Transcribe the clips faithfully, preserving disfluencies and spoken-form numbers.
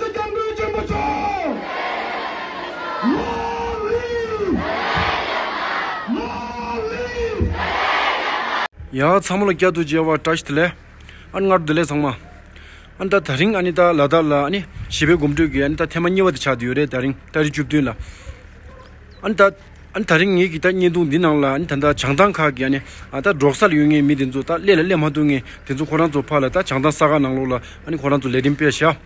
སྐྱབས་མགོན་ཆེན་པོ་མཆོག། Long live! Long live! ཡ་ཚང་མ་ལ་བསྐྱར་དུ་མཇལ་བ་བཀྲ་ཤིས་བདེ་ལེགས། ཨ་ནི་སྔར་བདེ་ལེགས་ཚང་མ། ཨ་ནི་ད་ད་རིང་ཨ་ནི་ད་ལ་དྭགས་ལ་ཨ་ནི་ཞི་བའི་གོམ་བགྲོད་ཀྱི་ཨ་ནི་ད་ཐེངས་མ་གཉིས་པ་དེ་ཆགས་བསྡད་ཡོད་རེད། ད་རིང་ཏ་རིག་བཅུ་བདུན་ལ། ཨ་ནི་ད་ཨ་ནི་ད་རིང་ངེད་ཀྱི་ད་བརྙན་ཐུང་འདི་ནང་ལ་ཨ་ནི་ད་ད་བྱང་ཐང་ཁག་གི་ཨ་ནི་ཨ་ད་འབྲོག་ས་ལ་ཡོད་མཁན་མི་དེ་ཚོ་ད་གླེ་ལ་གླེ་མ་ཐུབ་མཁན་དེ་ཚོ་ཁོ་རང་ཚོ་ཕར་ལ་ད་བྱང་ཐང་ས་ཁ་ནང་ལོགས་ལ་ཨ་ནི་ཁོ་རང་ཚོ་ལས་རིམ་སྤེལ་བཞག།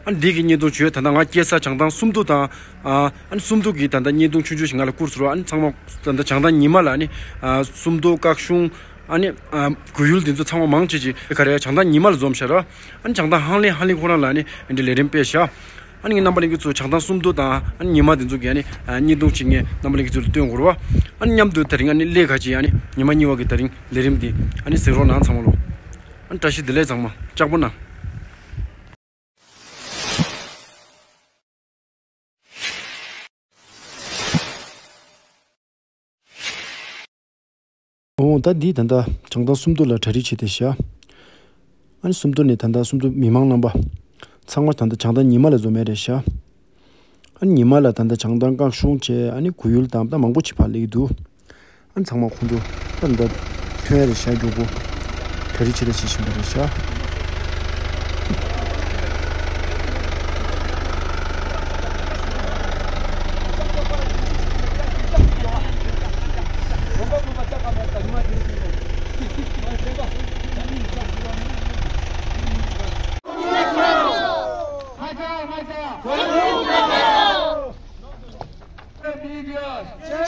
ཨ་ནི་འདི་གི་བརྙན་ཐུང་བྱོས། ད་ད་ང་སྐྱེས་ས་བྱང་ཐང་སུམ་མདོ་དང་ཨ་ཨ་ནི་སུམ་མདོ་གི་ད་ད་བརྙན་ཐུང་ཆུང་ཆུང་ཞིག་ང་ལ་བསྐུར་ཟེར་བ། ཨ་ནི་ཚང་མ་ད་ད་བྱང་ཐང་ཉི་མ་ལ་ཨ་ནི་ཨ་སུམ་མདོ་སྐར་གཞུང་ཨ་ནི་ཨ་གོ་ཡུལ་དེ་ཚོ་ཚང་མ་མང་ཆེ་ཆེ་ག་རེ་བྱང་ཐང་ཉི་མ་ལ་འཛོམས་ཤག་ར། ཨ་ནི་བྱང་ཐང་ཧང་ལེ་ཧང་ལེ་ཁོ་རང་ལ་ཨ་ནི་འདི་ལས་རིམ་སྤེལ་བཞག། ཨ་ནི་ངས་རྣམ་པ་ལྷན་རྒྱས་ཚོ་བྱང་ཐང་སུམ་མདོ་དང་ཨ་ནི་ཉི་མ་དེ་ཚོ་གི་ཨ་ནི་ཨ་བརྙན་ཐུང་ཅིག་ངས་རྣམ་པ་ལྷན་རྒྱས་ཚོ་ལ་སྟོན་དགོས་རེད་བ། ཨ་ནི་མཉམ་དུ་དེ་རིང་ཨ་ནི་གླེ་ཁ་ཅིག་ཨ་ནི་ཉི་མ་གཉིས་པ་གི་དེ་རིང་ལས་རིམ་འདི་ཨ་ནི་གཟིགས་རོགས་གནང་ཚང་མ་ལོ། ཨ་ནི་བཀྲ་ཤིས་བདེ་ལེགས་ཚང་མ་ལྕགས་པོ་ན། འོ་ད་འདི་ད་ལྟ་བྱང་ཐང་སུམ་མདོ་ལ་གྲ་སྒྲིག་བྱས་ཏེ་བཞག། ཨ་ནི་སུམ་མདོ་ནས་ད་ལྟ་སུམ་མདོ་མི་མང་རྣམ་པ་ཚང་མ་ད་ལྟ་བྱང་ཐང་ཉི་མ་ལ་འཛོམས་ཡས་རེད་བཞག། ཨ་ནི་ཉི་མ་ལ་ད་ལྟ་བྱང་ཐང་སྐར་གཞུང་བྱས། ཨ་ནི་གོ་ཡུལ་དང་ད་མང་པོ་ཅིག་ཕར་སླེབས་ཀྱི་འདུག། ཨ་ནི་ཚང་མ་ཁོང་ཚོ་ད་ལྟ་ཐོན་ཡས་རེད་བཞག། མགྱོགས་པོ་གྲ་སྒྲིག་བྱེད་ད་བྱེད་བཞིན་པ་རེད་བཞག།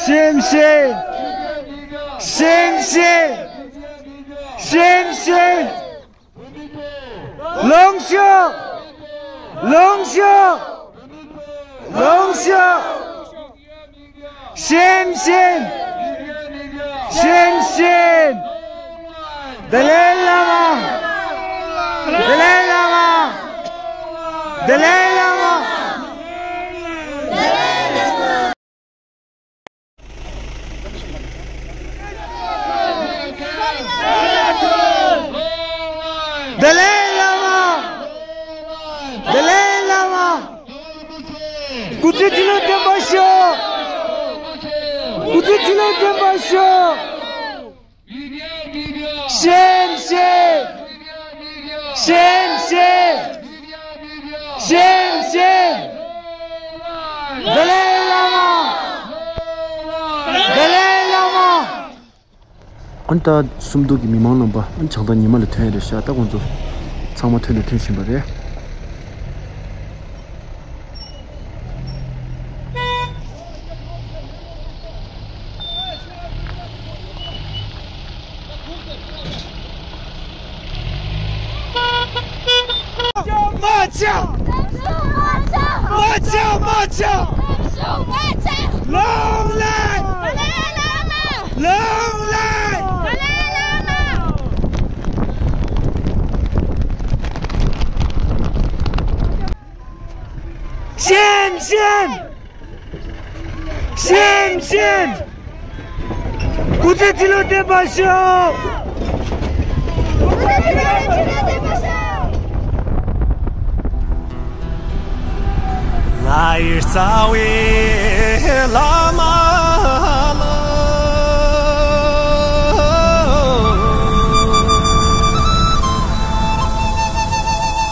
སེམས་ཤིང་། སེམས་ཤིང་། སེམས་ཤིང་། ལོངས་ཤོག། ལོངས་ཤོག། ལོངས་ཤོག། སེམས་ཤིང་། སེམས་ཤིང་། དཱ་ལའི་བླ་མ། དཱ་ལའི་བླ་མ། དཱ་ལའི་བླ་མ། དཱ་ལའི་བླ་མ། དཱ་ལའི་བླ་མ། སྐུ་ཚེ་ཁྲི་ལོ་བརྟན་པར་ཤོག། སྐུ་ཚེ་ཁྲི་ལོ་བརྟན་པར་ཤོག། སེམས་ཤིང་། སེམས་ཤིང་། སེམས་ཤིང་། དཱ་ལའི་བླ་མ། དཱ་ལའི་བླ་མ། ཨ་ནི་ད་སུམ་མདོ་གི་མི་མང་རྣམ་པ་ཨ་ནི་བྱང་ཐང་ཉི་མ་ལ་ཐོན་ཡས་རེད་ཤག། ད་ཁོང་ཚོ་ཚང་མ་ཐོན་དང་ཐོན་བཞིན་པ་རེད། མ་ཆག། མ་ཆག། མ་ཆག། མ་ཆག། Long live! Long live! སེམས་ཤིང་། སེམས་ཤིང་། སྐུ་ཚེ་ཁྲི་ལོ་བརྟན་པར་ཤོག། སྐུ་ཚེ་ཁྲི་ལོ་བརྟན་པར་ཤོག། ང་ཡི་རྩ་བའི་བླ་མ་ལ།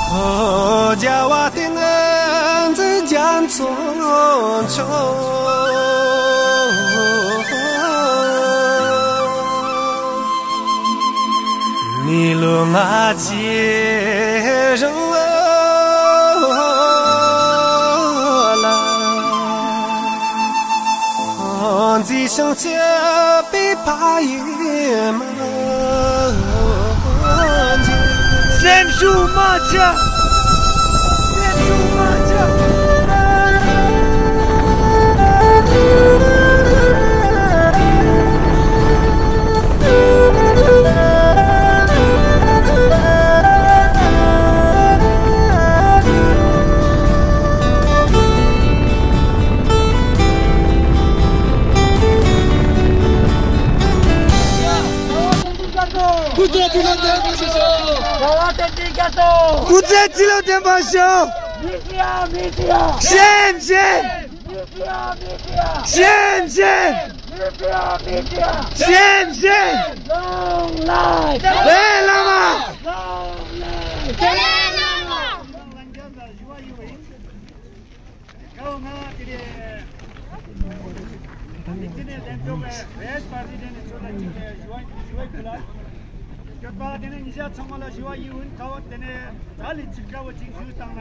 རྒྱལ་བ་ཏིང་འཛིན་རྒྱ་མཚོ་མཆོག། མི་ལོ་ལྔ་བཅུའི་རིང་ལ་མཛེས་ཤིང་སྐྱིད་པའི་ཕ་ཡུལ་མ། སེམས་ཤུགས་མ་ཆག། སེམས་ཤུགས་མ་ཆག། སྐུ་ཚེ་ཁྲི་ལོ་བརྟན་པར་ཤོག། སྐུ་ཚེ་ཁྲི་ལོ་བརྟན་པར་ཤོག། མི་དགྲ་མི་དགྲ། ཤེས་ཤེས། མི་དགྲ་མི་དགྲ། ཤེས་ཤེས། མི་དགྲ་མི་དགྲ། ཤེས་ཤེས། Long live དཱ་ལའི་བླ་མ། Long live དཱ་ལའི་བླ་མ། ཁ་བ་ང་དེ་རེད། དེ་ནས་ལྡན་ཚོགས་པའི་བེས་པར་སི་ཌེན་ཚོ་ལ་ཅིག་ཞུ་བ་ཞུ་བ་ཕུལ་ལ། སྐྱོད་པ་དེ་ནས་ཉི་ཤ་ཚང་མ་ལ་ཞུ་བ་ཡིན། ཁ་བ་དེ་ནས་ད་ལི་ཚིག་འདྲ་བོ་ཅིག་ཞུས་བཏང་ན།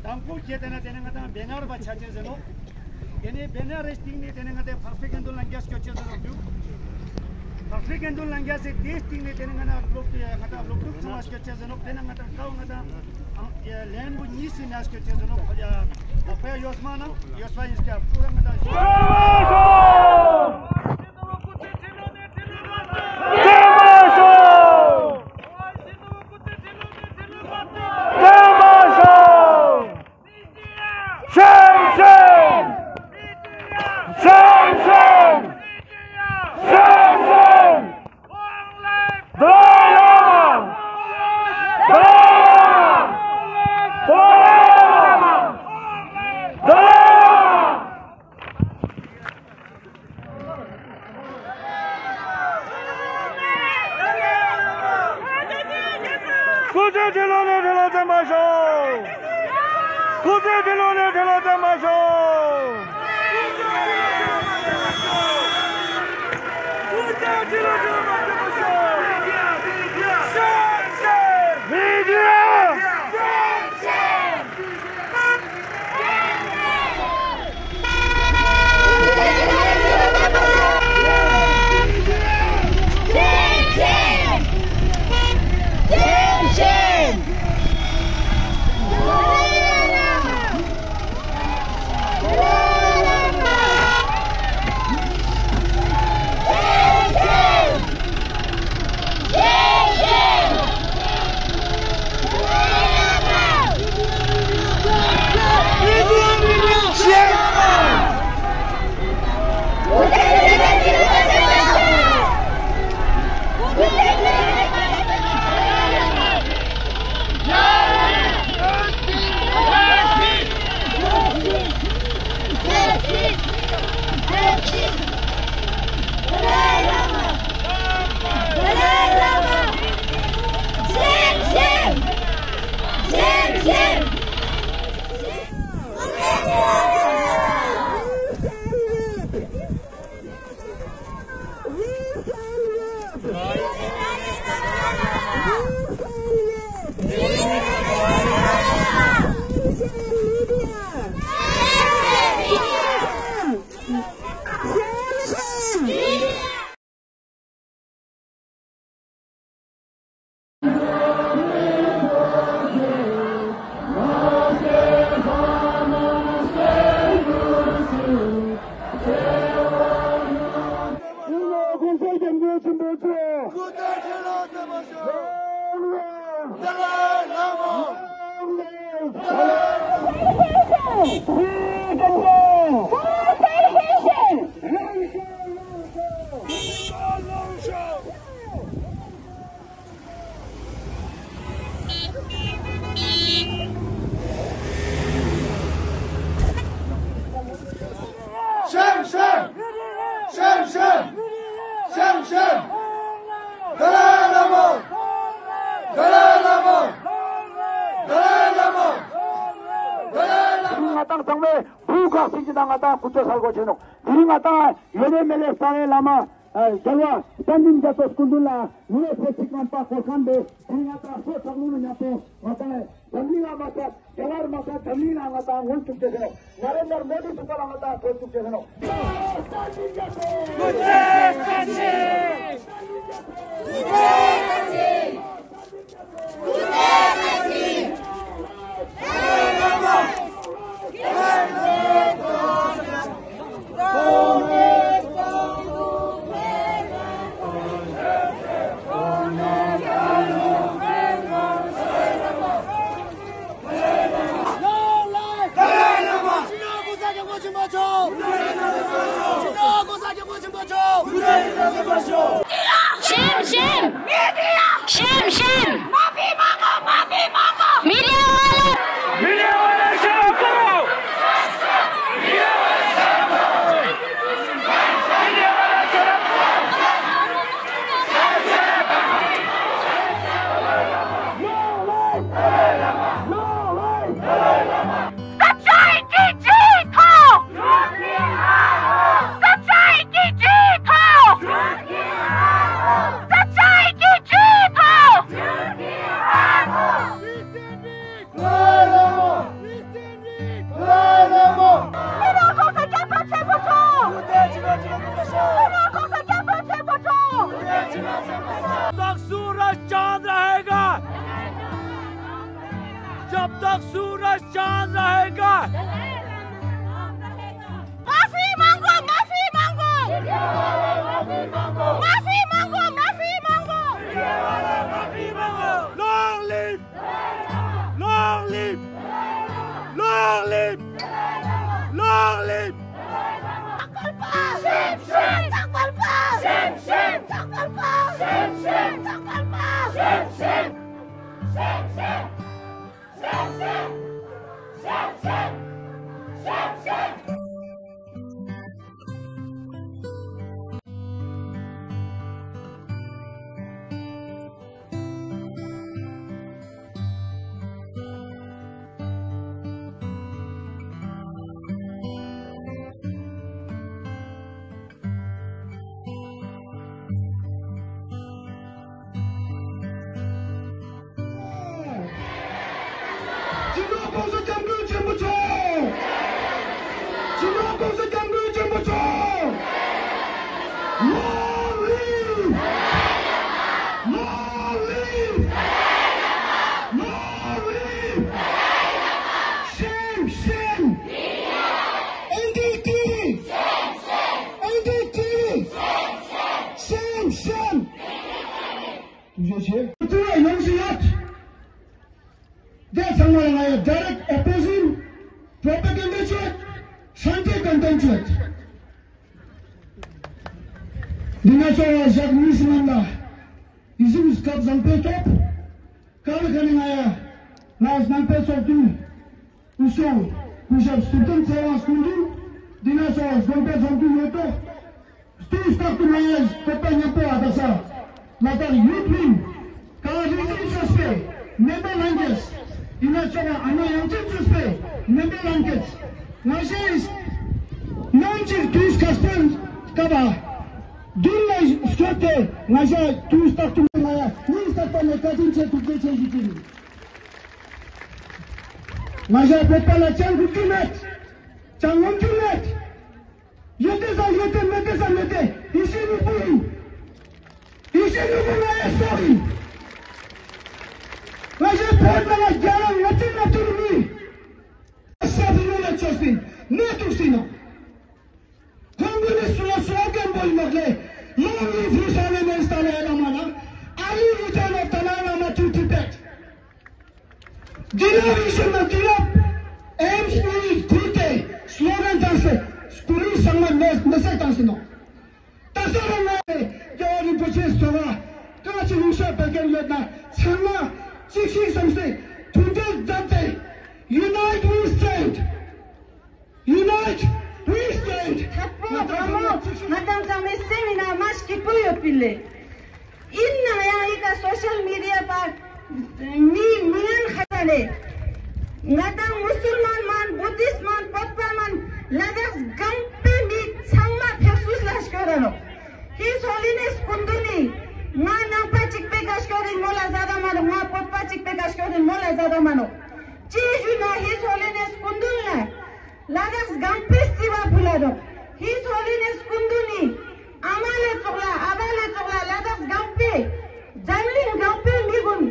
དང་པོ་ཁྱེད་དེ་ན་དེ་ནས་ང་དང་བེ་ནར་བ་ཆ་ཆེན་ཟེར་ནོ། དེ་ནས་བེ་ནར་རེ་སྟེང་ནས་དེ་ནས་ང་དེ་ཕག་སྤེ་གན་དུ་ལང་རྒྱ་སྐྱོད་ཆེན་ཟེར་ནོ་རྒྱུ། ཕག་སྤེ་གན་དུ་ལང་རྒྱ་ཟེར་དེ་སྟེང་ནས་དེ་ནས་ང་དང་སློབ་ང་དང་སློབ་ཕྲུག་ཚང་མ་སྐྱོད་ཆེན་ཟེར་ནོ། དེ་ནས་ང་དང་ཁ་བ་ང་དང་ལན་པོ་གཉིས་སུ་ནས་སྐྱོད་ཆེན་ཟེར་ནོ། ཁོ་ཡ་ལ་ཕ་ཡ་ཡོད་མ་ན་ཡོད་པ་ཡིན་སྐྱ་པུ་ར་ང་དང་ཞུ། སྐུ་ཚེ་ཁྲི་ལོ་ནས་ཁྲི་ལོ་བརྟན་པར་ཤོག་སྐུ་ཚེ་ཁྲི་ལོ་ནས་ཁྲི་ལོ་བརྟན་པར་ཤོག་སྐུ་ཚེ་ཁྲི་ལོ་ནས་ཁྲི་ལོ་བརྟན་པར་ཤོག་མི་དགྲ། ང་ཏང་ཚང་མས་བུ་ཁག་ཅིག་གི་ནང་ང་ཏང་ཀུ་ཅོ་སལ་གོ་ཆེ་ནོ། དེ་རིང་ང་ཏང་ཡོད་ནས་མེད་ལས་རྩ་བའི་བླ་མ། རྒྱལ་བ་དཔལ་ལྡན་རྒྱ་མཚོ་སྐུ་མདུན་ལ་ངས་ཕེབས་ཚིག་རྐང་པ་འཁོར་མཁན་པས་དེ་ང་ཏང་སོ་ཚགས་ལུང་ལ་མཉམ་པོ་ང་ཏང་འཛམ་གླིང་ལ་མ་ཟད་རྒྱ་གར་མ་ཟད་འཛམ་གླིང་ལ་ང་ཏང་ངོ་བཅུག་ཅེས་ཟེར་ནོ། ནཱ་རེན་དར་མོ་དི་ཚོགས་པ་ལ་ང་ཏང་ངོ་བཅུག་ཅེས་ཟེར་ནོ། ཤེམ་ཤེམ། ཤེམ་ཤེམ། जब तक सूरज चांद रहेगा। माफी मांगो, माफी मांगो। माफी मांगो, माफी मांगो। Long live! Long live! Long live! Long live! संकल्प! सेम, सेम! संकल्प! सेम, सेम! संकल्प! सेम, सेम! संकल्प! सेम, सेम! सेम, सेम! སྤྱི་ནོར་༸གོང་ས་༸སྐྱབས་མགོན་ཆེན་པོ་མཆོག་སྤྱི་ནོར་༸གོང་ས་༸སྐྱབས་མགོན་ཆེན་པོ་མཆོག Long live! Long live! Long live! Shame, shame! N D T V! N D T V! Shame, shame! ཐུགས་རྗེ་ཆེ། ཐུགས་རྗེ་ཡོངས་སུ་ཡོད། དེ་ཚང་མ་ལ་ང་ཡི་direct opposition propaganda བྱེད། ཤན་ཏེ་content བྱེད། འདི་ན་ཚོ་བ་ཞག་གཉིས་སུ་ནང་ལ་ཡིད་བཞིན་སྐབས་བཟང་པོའི་ཐོག་ག་ལ་ག་ནས་ང་ཡ་ང་ཡི་ནང་པའི་ཚོགས་འདུ། སྐུ་ཞབས་སྐུ་ཞབས་སུ་ཏན་ཚེ་དབང་སྐུ་མདུན། འདི་ན་ཚོ་བ་དགོན་པའི་ཚོགས་འདུ་ཡོད་དོ། དུས་རྟག་ཏུ་ང་ཡང་བོད་པ་མཉམ་པོ་བ་དག་ས་ལ་དྭགས་ཡུ་ཐི་ཝིང་ག་རིག་འཛིན་ཆོས་པའི་མེ་མདའ་ལན་གེས་ཡིན་ན་ཆོག་པ་ཨ་མ་ཡང་ཅན་ཆོས་པའི་མེ་མདའ་ལན་གེས་ང་ཞའི་ནང་གི་དུས་སྐབས་སྟོན་སྐབས་བདུན་ལ་སྐྱོད་དེ་ང་ཞ་དུས་རྟག་ཏུ་ང་ཡང་ཉིན་རྟག་པ་ནས་བཀའ་དྲིན་ཆེ་ཐུགས་རྗེ་ཆེ་ཞུ་གི་ཡིན། ང་ཞ་བོད་པ་ལ་ཅང་དགོས་རྒྱུ་མེད། ཅང་ངོམ་རྒྱུ་མེད། ཡོད་དེ་ས་ཡོད་དེ་མེད་དེ་ས་མེད་དེ་ཡེ་ཤེས་ནུས་པོ་ཡིན། ཡེ་ཤེས་ནུས་པོ་ང་ཡི་སྲོག་ཡིན། ང་ཞའི་བོད་ནང་ལ་རྒྱ་ལ་ང་ཚོའི་ནང་དུ་མི། ས་བུ་ལོ་ལ་ཆོས་སྲིད་ནས་ཐུག་སྲིད་ནོ། ཁོང་གི་ནི་སུ་ལ་སུ་ལ་སྐད་འབོད་མ་ལས། Long live His Holiness Dalai Lama ན། Early return of Dalai Lama to Tibet. འདི་ལ་རིག་གཞུང་ན་འདི་ལ་ཨེམ་སི་ནི་ཁུལ་ཏེ་སློ་གན་དང་སེ་སྐུ་རིང་ཚང་མ་མེ་མེ་སེ་དང་སེ་ནོ། ད་ས་ར་ང་རྒྱལ་བ་རིན་པོ་ཆེ་སོ་བ་ཀ་ཅི་ལུང་ཤ་བེ་གན་ཡོད་ན་ཚང་མ་གཅིག་ཤིག་བསམ་སེ་མཐུན་སྒྲིལ་མཛད་དེ། Unite we stand. Unite we stand. ཐབས་པོ་བ་མོ་ང་དང་ཚང་མའི་སེམས་ཡིན་ན་མ་སྐྱིད་པོ་ཡོད་པི་ལེ། ཡིན་ན་ཡང་ཡི་ག་སོ་ཤལ་མི་ཌི་ཡ་པར་མི་མི་ངན་ཁ་ད་ལེ། ང་དང་མུ་སུལ་མན་མན་བུ་དིསྟ་མན་བོད་པ་མན་ལ་དྭགས་གང་པའི་མི་ཚང་མ་ཕེབས་བསུ་ལ་སྐྱོད་ད་ནོ། His Holiness སྐུ་མདུན་ནི་ང་ནང་པ་གཅིག་པའི་ཀ་སྐྱོད་རིན་མོ་ལ་ཟ་ད་མ་ནོ། ང་བོད་པ་གཅིག་པའི་ཀ་སྐྱོད་རིན་མོ་ལ་ཟ་ད་མ་ནོ། ཅི་ཞུ་ན་His Holiness སྐུ་མདུན་ལ། ལ་དྭགས་གང་པོའི་རྩིས་པ་ཕུལ་ལ་དོ། His Holiness སྐུ་མདུན་ནི་ཨ་མ་ལས་ཙོག་ལ་ཨ་བ་ལས་ཙོག་ལ་ལ་དྭགས་གང་པོའི་འཛམ་གླིང་གང་པོའི་མི་ཀུན་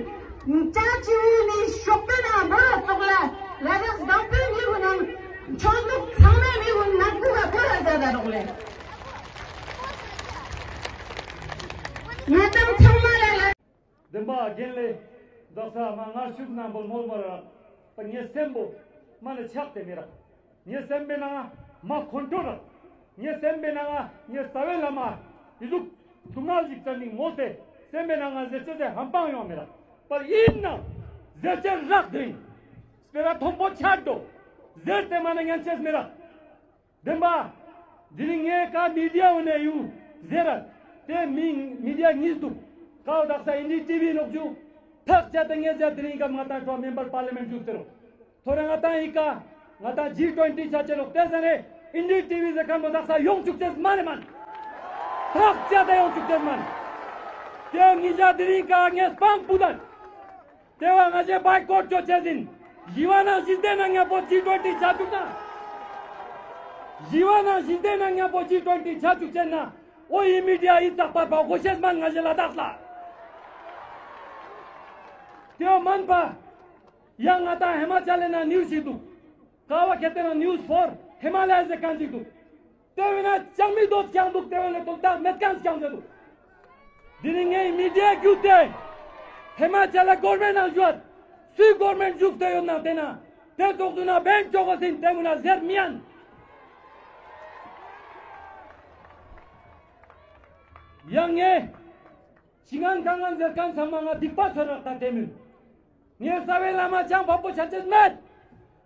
ཅ་ཅི་འུ་ནི་ཤོག་ཏན་ཨ་བོ་ལ་ཙོག་ལ་ལ་དྭགས་གང་པོའི་མི་ཀུན་ནང་ཆོས་ལུགས་ཚང་མའི་མི་ཀུན་ནང་ཁུག་ག་བོ་ལ་ཟ་ད་རོག་ལེ། ང་དང་ཚང་མ་ལ་ལ། བདེན་པ་རྒན་ལས། བདག་ས་མ་ངར་ཤུགས་ནང་པོ་མོལ་མོལ་ར། པ་ངའི་སེམས་པོ་མ་ནི་ཆགས་ཏེ་མི་ར། ངའི་སེམས་པའི་ནང་མ་ཁོན་ཊོལ་ར། ངའི་སེམས་པའི་ནང་ངའི་རྩ་བའི་བླ་མ་ཡི་ཟུག་ཐུགས་ངལ་ཞིག་ཙམ་ནི་མོལ་ཏེ་སེམས་པའི་ནང་ང་ཟེར་ཆེ་ཟེར་ཧམ་པང་ཡོང་མི་ར། པ་ཡིན་ན་ཟེར་ཆེ་རག་དེ་སྤེ་ར་མཐོན་པོ་ཆགས་འགྲོ་ཟེར་ཏེ་མ་ནི་ཉན་ཆེས་མི་ར། བདེན་པ། འདི་ནི་ངས་ཀ་མི་ཌི་ཡ་འོ་ནས་ཡུ་ཟེར་ར། དེ་མི་མི་ཌི་ཡ་གཉིས་འདུག་ཀའོ་དག་ས་ཨིན་ཌི་ཊི་ཝི་ནོག་ཇུ། ཐག་བཅད་དེ་ངས་ཟེར་དེ་རིང་ཀ་མ་ཏང་ཁྲོ་མེམ་བར་པར་ལི་མེན་ཊ་ཇུ་ཟེར་རོ། ཐོ་རེ་ང་ཏང་ཨི་ཀ་ང་ཏང་ཇི་ཊུ་ཝེན་ཊི་ཆ་ཆེ་ལོག་དེ་ཟེར་རེ་ཨིན་ཌི་ཊི་ཝི་ཟེར་ཁན་པོ་དག་ས་ཡོང་བཅུག་ཅེས་མ་ནི་མན། ཐག་བཅད་དེ་ཡོང་བཅུག་ཅེས་མན། དེ་ངི་ཞག་དེ་རིང་ཀ་ངས་སྤང་པུ་དན། དེ་བ་ང་ཞེ་བའི་ཀོར་ཅོ་ཆེ་ཟིན། ཞི་བ་ནང་ཞི་བདེ་ནང་ཉམ་པོ་ཇི་ཊུ་ཝེན་ཊི་ཆ་བཅུག་ན། ཞི་བ་ནང་ཞི་བདེ་ནང་ཉམ་པོ་ཇི་ཊུ་ཝེན་ཊི་ཆ་བཅུག་ཆེ་ན། ཨོ་ཡི་མི་ཌི་ཡ་ཡི་ཙག་པ་པ་གོ་ཤེས་མན་ང་ཞེ་ལ་དྭགས་ལ། དེ་བ་མན་པ། ཡང་ང་དང་ཧི་མ་ཅལ་ལ་ན་ནིའུ་སི་ཞིག་འདུག། ཀ་བ་ཁེ་ཏེ་ན་ནིའུ་སི་ཕོར་ཧི་མ་ལ་ཡ་ཟེར་མཁན་ཅིག་འདུག། དེ་བས་ན་ཅང་མི་དོ་ཀྱང་འདུག། དེ་བས་ན་དོ་བདག་མེད་མཁན་ཀྱང་ཟེར་འདུག། དེ་རིང་ངའི་མི་ཌི་ཡ་བརྒྱུད་དེ་ཧི་མ་ཅལ་ལ་གོར་མེན་ནང་བཞུགས། སུའི་གོར་མེན་བཞུགས་ཏེ་ཡོད་ན་དེ་ན་དེ་ཚོགས་འདུ་ན་བན་ཅོ་གོ་ཟིན་དེ་མུ་ན་ཟེར་མི་ཡན། ཡང་ངས་ཅི་ངན་གང་ངན་ཟེར་མཁན་ཚང་མ་ང་སྡིག་པ་ཚོར་རག་ད་དེ་མིན། ངས་རྩ་བའི་བླ་མ་ཅང་བབ་པོ་ཆ་ཅེས་མེད།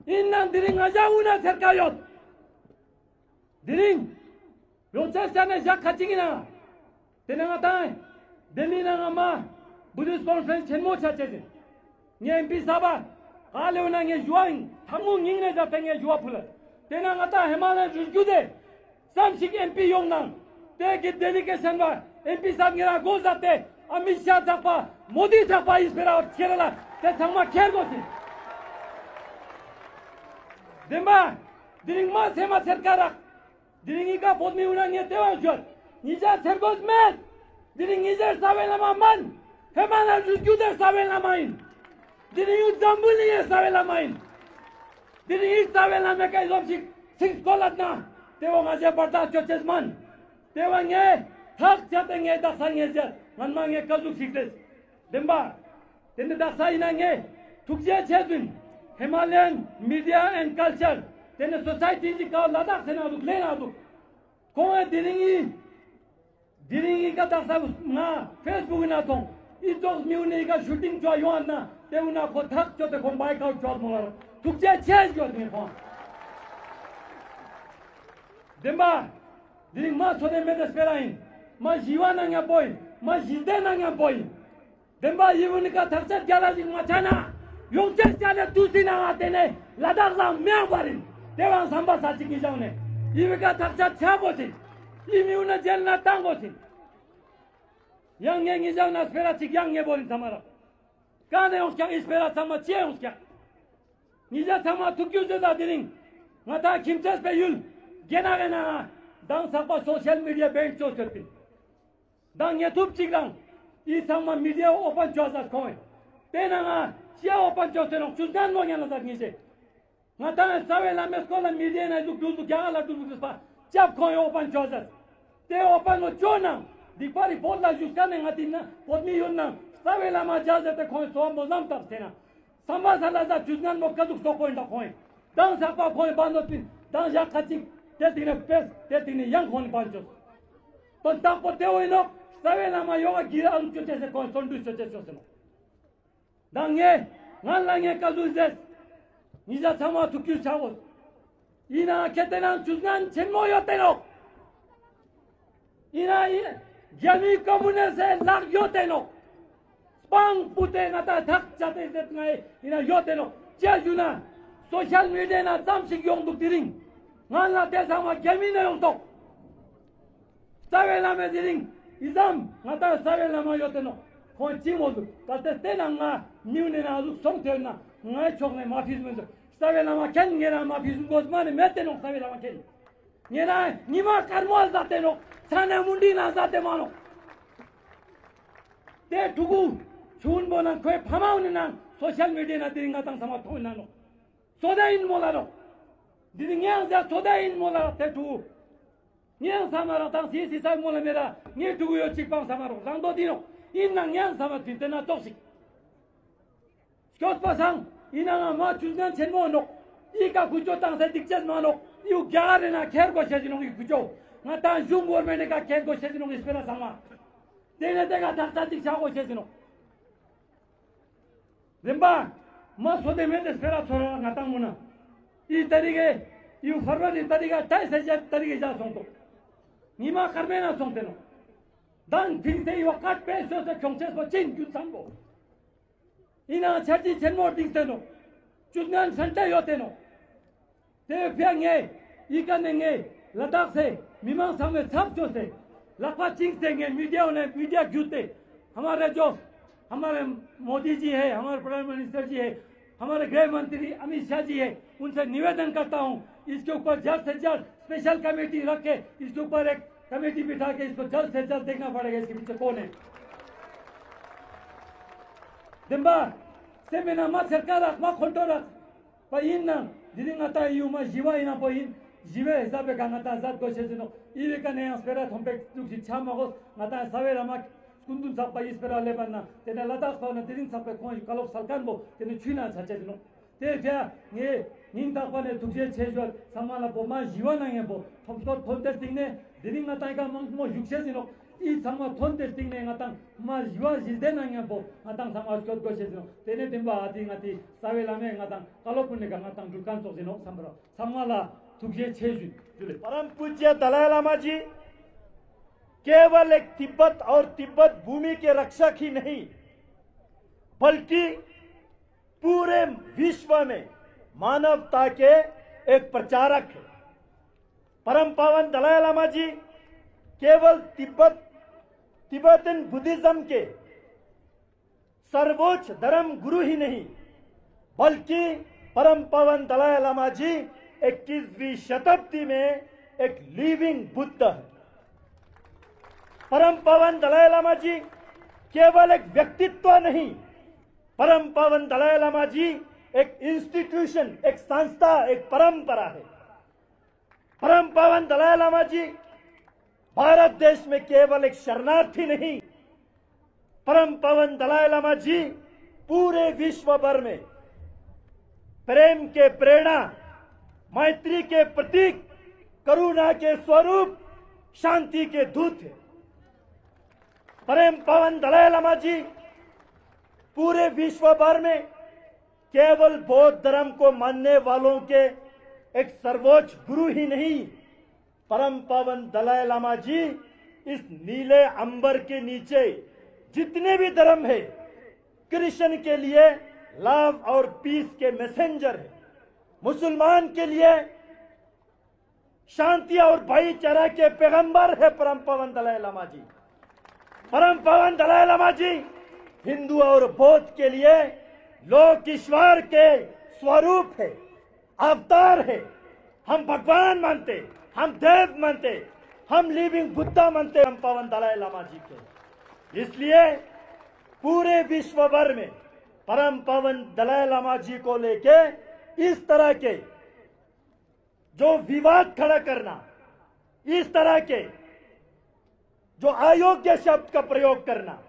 ཡིན་ནང་དེ་རིང་ང་ཞག་དབུ་ན་ཚེར་ཀ་ཡོད། དེ་རིང་ཡོང་ཆེས་ཆ་ནས་ཞག་ཁ་ཅིག་ཡིན་ན། དེ་ནས་ང་དང་ལྡི་ལི་ནང་ང་མ་བུ་དིས་ཀོན་ཕ་རེན་སི་ཆེན་མོ་ཆ་ཆེས་ཡིན། ངས་ཨེམ་པི་གསར་པ་ག་ལེའུ་ན་ངས་ཞུ་བ་ཡིན། ཐང་མོ་ཉིང་ནས་བཞག་པའི་ངས་ཞུ་བ་ཕུལ། དེ་ན་ང་དང་ཧི་མ་ལ་ཡའི་རུ་རྒྱུད་དེ་ཙམ་ཞིག་ཨེམ་པི་ཡོང་ནང་དེ་གི་ཌེ་ལི་གེ་ཤན་པ་ཨེམ་པི་གསར་ངེ་རང་མགོ་ཟ་སྟེ་ཨ་མི་ཤ་ཚག་པ་མོ་དི་ཚག་པ་ཡིས་སྤེ་ར་བ་ཁྱེར་ལ་དེ་ཚང་མ་ཁྱེར་དགོས་ཟིན། བདེན་པ། དེ་རིང་མ་སེ་མ་ཚེར་ཀ་རག། དེ་རིང་ངི་ཀ་བོད་མི་འུ་ན་ངས་ལྟེ་བ་ཞོད། ཉི་ཤ་ཚེར་དགོས་མེད། དེ་རིང་ངི་ཟེར་རྩ་བའི་བླ་མ་མན། ཧེ་མ་ལ་རུ་རྒྱུད་དེ་རྩ་བའི་བླ་མ་ཡིན། དེ་རིང་ཡུ་འཛམ་བུ་གླིང་ཡི་རྩ་བའི་བླ་མ་ཡིན། དེ་རིང་ཡི་རྩ་བའི་བླ་མའི་ཀ་ཡོམ་ཞིག་ཚིག་སྐོར་ལ་ན་དེ་བོ་ང་ཞེ་བར་ཐག་ཆོད་ཆེས་མན། དེ་བ་ངས་ཐག་བཅད་དེ་ངས་དག་ས་ངས་ཟེར་ངན་མ་ངས་ཀ་ཟུག་ཞིག་ཟེར། བདེན་པ། དེ་འདི་དག་ས་ཡིན་ན་ངས་ཐུགས་རྗེ་ཆེ་ཟིན། Himalayan Media and Culture དེ་ནི་སོ་སའི་ཊི་ཞིག་ག་ལ་དྭགས་ཟེར་ན་འདུག་ལེན་ན་འདུག། ཁོང་ཨེ་དེ་རིང་ཡིན། དེ་རིང་ཡིན་ཀ་དག་ས་ང་ཕེ་སི་བུག་ན་མཐོང་། ཨི་ཙོགས་མིའུ་ནི་ཀ་ཤུ་ཊིང་ཅོ་ཡོང་ན་དེ་འུ་ན་ཁོ་ཐག་ཆོད་དེ་ཁོ་བའི་ཀ་ཅོ་མོ་ལ་ཐུགས་རྗེ་ཆེ་ཞུ་ནི་ཁོང་། བདེན་པ། དེ་རིང་མ་ཚོ་དེ་མེད་དེ་སྤེ་ར་ཡིན། མ་ཞི་བ་ན་ཉམ་པོ་ཡིན། མ་ཞི་བདེ་ན་ཉམ་པོ་ཡིན། བདེན་པ་ཡིན་བུ་ནི་ཀ་ཐག་ཆད་རྒྱ་ལ་ཞིག་མ་ཆ་ན། ཡོང་ཆེས་ཆ་ནས་དུས་སྲིད་ནང་ང་དེ་ནས་ལ་དྭགས་ལ་མེ་ཡང་བ་རིན། དེ་བང་བསམ་པ་ས་ཅིག་གི་བཞག་ནས། ཡིན་བུ་ཀ་ཐག་ཆད་ཆ་དགོས་ཟིན། ཡིན་མི་བུ་ན་རྒྱལ་ན་བཏང་དགོས་ཟིན། ཡང་ངས་ངི་བཞག་ན་སྤེ་ར་ཅིག་ཡང་ངེས་པོ་རིན་ཚང་མ་ར། ཀ་ནས་ཡོང་སྐྱག་ཨི་སྤེ་ར་ཚང་མ་ཅི་ཡོང་སྐྱག། ངི་བཞག་ཚང་མ་ཐུགས་རྒྱུ་བཟོས་ད་དེ་རིང་། ང་ད་ཁྱིམ་མཚེས་པའི་ཡུལ། རྒྱ་ནག་གི་ནང་ང་། མདང་ཚག་པ་སོ་ཤལ་མི་ཌི་ཡ་བེན་ཅོ་ཟེར་པིན། མདང་ངས་ཐུབ་ཅིག་རང་། ཨི་ཚང་མ་མི་ཌི་ཡ་ཨོ་པན་ཅོ་ཟ་ཁོང་། དེ་ནང་ང་ཅི་ཡ་ཨོ་པན་ཅོ་ཟེར་ནོ་ཆུ་སྒང་མོ་ཉན་ལ་ཟ་ངེས་ཤེས། ང་ད་རྩ་བའི་བླ་མའི་སྐོར་ལ་མི་ལྡན་ན་ཟུག་འདུག་ཟུག་རྒྱ་གར་ལ་འདུག་ཟུག་ཟེར་པ་སྐྱབས་ཁོང་ཡོད་པ་འཇོག་ཟེར། དེ་ཡོད་པ་ནོ་ཅོ་ནང་འདི་པར་རི་བོད་ལ་བཞུགས་ས་ནས་ང་དེ་ན་བོད་མི་ཡོད་ནང་རྩ་བའི་བླ་མ་རྒྱ་ཟེར་ཏེ་ཁོང་སོ་མོ་ཟམ་བཏབ་ཟེར་ན། བསམ་པ་ས་ལ་ཟ་ཆུ་སྔན་མོ་ཀ་ཟུག་སོག་པོ་ཡིན་ད་ཁོང་ཡིན། དང་ཟག་པ་ཁོང་ཡིན་པ་ནོ་པིན་དང་ཞག་ཁ་ཅིག་དེ་དེང་ནས་ཕེས་དེ་དེང་ནས་ཡང་ཁོང་ཡིན་པ་འཇོག། དོན་དག་པོ་དེ་བོ་ཡིན་ནོ་རྩ་བའི་བླ་མ་ཡོ་ག་གི་ར་ཨ་ལུ་ཅོ་ཅེ་ཟེར་ཁོང་ཚོ་འདུས་ཅོ་ཅེ་ཅོ་ཟེར་ནོ། ད་ངས་ང་ལ་ངས་བཀའ་ཟུར་ཟེར། ཉི་ཤ་ཚང་མ་ཐུགས་རྒྱུས་ཆག་འོ། ཡིན་ན་ཁེ་ཏེ་ནང་ཆུ་སྣང་ཆེན་མོ་ཡོད་དེ་ནོ། ཡིན་ན་ཡིན། རྒྱ་མིའི་ཀོ་མུ་ནི་སི་ལག་ཡོད་དེ་ནོ། སྤང་པུ་ཏེ་ང་ད་ཐག་ཆ་དེ་ཟེར་ང་ཡིན་ན་ཡོད་དེ་ནོ། ཅེས་ཞུ་ན། སོ་ཤལ་མི་ཌི་ཡ་ན་ཙམ་ཞིག་ཡོང་འདུག་དེ་རིང་། ང་ལ་དེ་ཚང་མ་རྒྱ་མི་ནས་ཡོང་ཐོག་རྩ་བའི་བླ་མའི་དེ་རིང་ཨི་ཙམ་ང་ད་རྩ་བའི་བླ་མ་ཡོད་དེ་ནོ། ཁོང་ཅི་མོ་ཟུག་ད་ལྟ་བལྟས་ན་ང་མིའུ་ནས་ན་ཟུག་སོང་ཐེབས་ན་ངའི་ཕྱོགས་ནས་མ་ཕིས་མི་འདུག་རྩ་བའི་བླ་མ་མཁྱེན་ངེད་རང་མ་ཕིས་མགོ་མ་ནས་མེད་དེ་ནོ་རྩ་བའི་བླ་མ་མཁྱེན། ངེད་རང་ཉི་མ་དཀར་མོ་ཟ་དེ་ནོ་ཚ་ནས་མུན་དི་ན་ཟ་དེ་མ་ནོ། དེ་ཕྲུ་གུ་ཆུན་པོ་ན་ཁོའི་ཕ་མ་འུ་ནས་ན་སོ་ཤལ་མི་ཌི་ཡ་ན་དེ་རིང་ང་དང་ཚང་མ་མཐོང་ན་ནོ། སོ་ད་ཡིན་མོ་ལ་ནོ། འདི་ནི་ངས་ཟ་སོ་ད་ཡིན་མོ་ལ་དེ་ཕྲུ་གུ། ངས་ས་མ་རག་དང་སི་སི་ས་མོ་ལ་མེ་ར་ངས་ཕྲུ་གུ་ཡོད་ཅིག་པང་ས་མ་རོག་རང་དོ་དི་ནོ། ཡིན་ན་ངས་ས་མ་དྲིན་དེ་ན་ཙོག་ཞིག་སྐྱོད་པ་སང་ཡིན་ན་ང་མ་ཆུ་སྣང་ཆེན་མོ་ནོག་ཡི་ཀ་ཁུ་ཅོ་བཏང་ས་སྡིག་ཅེས་མ་ནོག་ཡུ་རྒྱ་གར་རེ་ན་ཁྱེར་དགོས་བྱེད་ཀྱི་ནོག་ཡི་ཁུ་ཅོ། ང་ད་གཞུང་གོར་མེན་ཀ་ཁྱེར་དགོས་བྱེད་ཀྱི་ནོག་ཡི་སྤེ་ར་ཚང་མ། དེ་ནས་དེ་ག་ཐག་ཐག་ཅིག་ཆག་དགོས་བྱེད་ཀྱི་ནོག་རིམ་པ། མ་སོ་དེ་མེད་དེ་སྤེ་ར་ཚོ་ར་ང་ཏང་མུ་ན། ཨི་ཏ་རི་གེ། ཡུ་ཧྥར་བ་རི་ཏ་རི་ག་ཏའི་ས་ཞ་ཏ་རི་གེ་ཞ་སོང་ཏོ། ཉི་མ་ཁར་མེ་ན་སོང་སྟེ་ནོ། མདང་ཐིང་སེ་ཡོ་ཀ་པེ་སོ་སོ་ཁྱོང་ཆེས་པོ་ཅིན་རྒྱུ་ཚང་པོ། ཡིན་ནའང་འཆར་གཞི་ཆེན་མོར་བཏིང་སྟེ་ནོ། བཅུ་ལྔ་ཧྲན་ཏེ་ཡོད་དེ་ནོ། དེ་ཕྱིར་ངས་ཡི་ག་ནས་ངས་ལ་དྭགས་སེ་མི་མང་ཚང་མའི་ཚབ་བཅོས་ཏེ་ལག་པ་བཅིངས་ཏེ་ངས་མི་ཌི་ཡ་ནས་མི་ཌི་ཡ་བརྒྱུད་དེ། हमारे जो हमारे मोदी जी है, हमारे prime minister जी है, हमारे गृह मंत्री अमित शाह जी है, उनसे निवेदन करता हूँ, इसके ऊपर जल्द से जल्द स्पेशल कमेटी रख के इसके ऊपर एक कमेटी बिठा के इसको जल्द से जल्द देखना पड़ेगा, इसके पीछे कौन है। दिम्बा, དེ་མིན་ན་མ་ཚེར་ཀ་རག་མ་ཁོན་ཏོ་རག་པ་ཡིན་ནམ། འདི་རིང་ང་ཏང་ཡུལ་མ་ཞི་བ་ཡིན་ན་པོ་ཡིན། ཞི་བའི་ཧི་སབ་པའི་ག་ང་ཏང་ཟད་དགོས་ཤེས་ཟིན་ནོ། ཨི་བི་ཀ་ནས་ཡང་སྤེ་ར་ཐོན་པའི་ལུགས་ཤིག་ཆ་མ་དགོས། ང་ཏང་ས་བའི་བླ་མ་སྐུ་མདུན་ཚགས་པ་ཡི་སྤེ་ར་ལེབ་པ་ན་དེ་ནས་ལ་དྭགས་ཕ་ན་དེ་རིང་ཚགས་པའི་ཁོང་ཡི་བཀའ་སློབ་སལ་མཁན་པོ་དེ་ནས་ཆུ་ན་ཆ་ཆེ་ཟིན་ནོ། དེ་བྱས་ངས་སྙིང་ཐག་པ་ནས་ཐུགས་རྗེ་ཆེ་ཞུ། ཚང་མ་ལ་བོ་མ་ཞི་བ་གནང་མཁན་པོ་ཁྲོམ་སྐོར་ཐོན་དེར་སྟེང་ནས་དེ་རིང་ང་ཏང་ཀ་མང་མོ་བཞུགས་ཤེས་ཟིན་ནོ། ཨི་ཚང་མ་ཐོན་དེར་སྟེང་ནས་ང་ཏང་མ་ཞི་བ་ཞི་བདེ་གནང་མཁན་པོ་ང་ཏང་ཚང་མ་སྐྱོད་དགོས་ཤེས་ཟིན་ནོ། དེ་ནས་བདེན་པ་ཨ་དེ་ང་དེ་ས་བའི་བླ་མས་ང་ཏང་བཀའ་སློབ་ཕུལ་ནས་ཀ་ང་ཏང་འགྲུལ་མཁན་ཚོགས་ཟིན་ནོ་བསམ་པ་རོ། ཚང་མ་ལ་ཐུགས་རྗེ་ཆེ་ཞུ་ཞུ་ལེ། परम पूज्य दलाई लामा जी केवल एक तिब्बत और तिब्बत भूमि के रक्षक ही नहीं, बल्कि पूरे विश्व में मानवता के एक प्रचारक है। परम पावन दलाई लामा जी केवल तिब्बत, तिबेटन बुद्धिज्म के सर्वोच्च धर्म गुरु ही नहीं, बल्कि परम पावन दलाई लामा जी इक्कीसवीं शताब्दी में एक लिविंग बुद्ध है। परम पावन दलाई लामा जी केवल एक व्यक्तित्व नहीं, परम पावन दलाई लामा जी एक इंस्टीट्यूशन, एक संस्था, एक परंपरा है। परम पावन दलाई लामा जी भारत देश में केवल एक शरणार्थी नहीं, परम पावन दलाई लामा जी पूरे विश्व भर में प्रेम के प्रेरणा, मैत्री के प्रतीक, करुणा के स्वरूप, शांति के दूत है। परम पावन दलाई लामा जी पूरे विश्व भर में केवल बौद्ध धर्म को मानने वालों के एक सर्वोच्च गुरु ही नहीं, परम पावन दलाई लामा जी इस नीले अंबर के नीचे जितने भी धर्म है, क्रिश्चियन के लिए लव और पीस के मैसेंजर है, मुसलमान के लिए शांति और भाईचारा के पैगंबर है परम पावन दलाई लामा जी। परम पावन दलाई लामा जी हिंदू और बौद्ध के लिए लोक ईश्वर के स्वरूप है, अवतार है। हम भगवान मानते, हम देव मानते, हम लिविंग बुद्धा मानते परम पावन दलाई लामा जी के। इसलिए पूरे विश्व भर में परम पावन दलाई लामा जी को लेके इस तरह के जो विवाद खड़ा करना, इस तरह के जो अयोग्य शब्द का प्रयोग करना,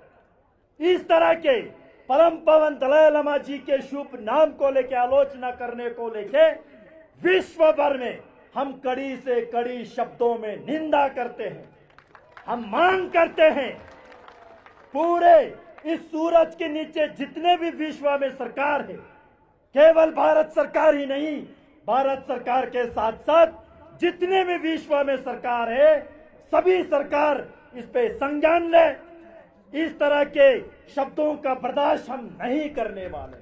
इस तरह के परम पावन दलाई लामा जी के शुभ नाम को लेके आलोचना करने को लेके विश्व भर में हम कड़ी से कड़ी शब्दों में निंदा करते हैं। हम मांग करते हैं, पूरे इस सूरज के नीचे जितने भी विश्व में सरकार है, केवल भारत सरकार ही नहीं, भारत सरकार के साथ साथ जितने भी विश्व में सरकार है, सभी सरकार इस पे संज्ञान ले। इस तरह के शब्दों का बर्दाश्त हम नहीं करने वाले।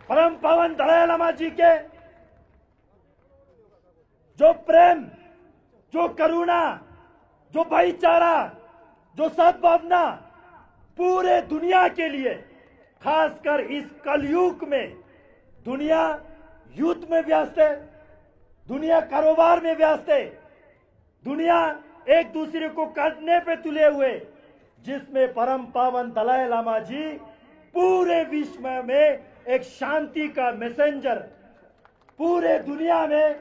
परम पावन दलाई लामा जी के जो प्रेम, जो करुणा, जो भाईचारा, जो सद्भावना पूरे दुनिया के लिए, खासकर इस कलयुग में दुनिया युद्ध में व्यस्त है, दुनिया कारोबार में व्यस्त है, दुनिया एक दूसरे को काटने पे तुले हुए, जिसमें परम पावन दलाई लामा जी पूरे विश्व में एक शांति का मैसेंजर, पूरे दुनिया में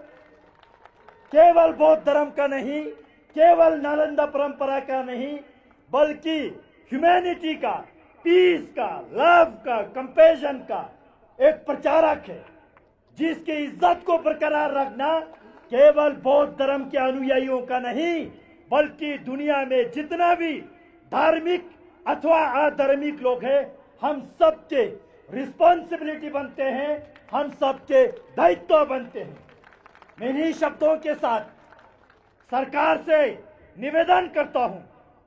केवल बौद्ध धर्म का नहीं, केवल नालंदा परंपरा का नहीं, बल्कि ह्यूमैनिटी का, पीस का, लव का, कंपैशन का एक प्रचारक है, जिसकी इज्जत को बरकरार रखना केवल बौद्ध धर्म के अनुयायियों का नहीं, बल्कि दुनिया में जितना भी धार्मिक अथवा अधार्मिक लोग हैं, हम सबके रिस्पॉन्सिबिलिटी बनते हैं, हम सबके दायित्व बनते हैं। मैं इन्हीं शब्दों के साथ सरकार से निवेदन करता हूं,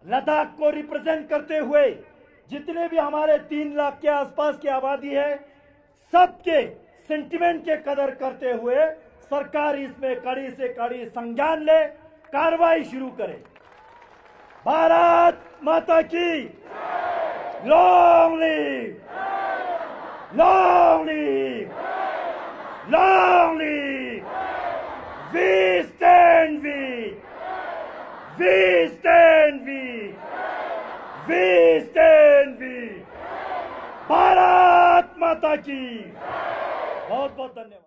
लद्दाख को रिप्रेजेंट करते हुए जितने भी हमारे तीन लाख के आसपास की आबादी है, सबके सेंटिमेंट के कदर करते हुए सरकार इसमें कड़ी से कड़ी संज्ञान ले, कार्रवाई शुरू करे। भारत माता की। Long live! Long live! Long live! We stand with! We stand with! We stand with! Bharat माता की बहुत बहुत धन्यवाद।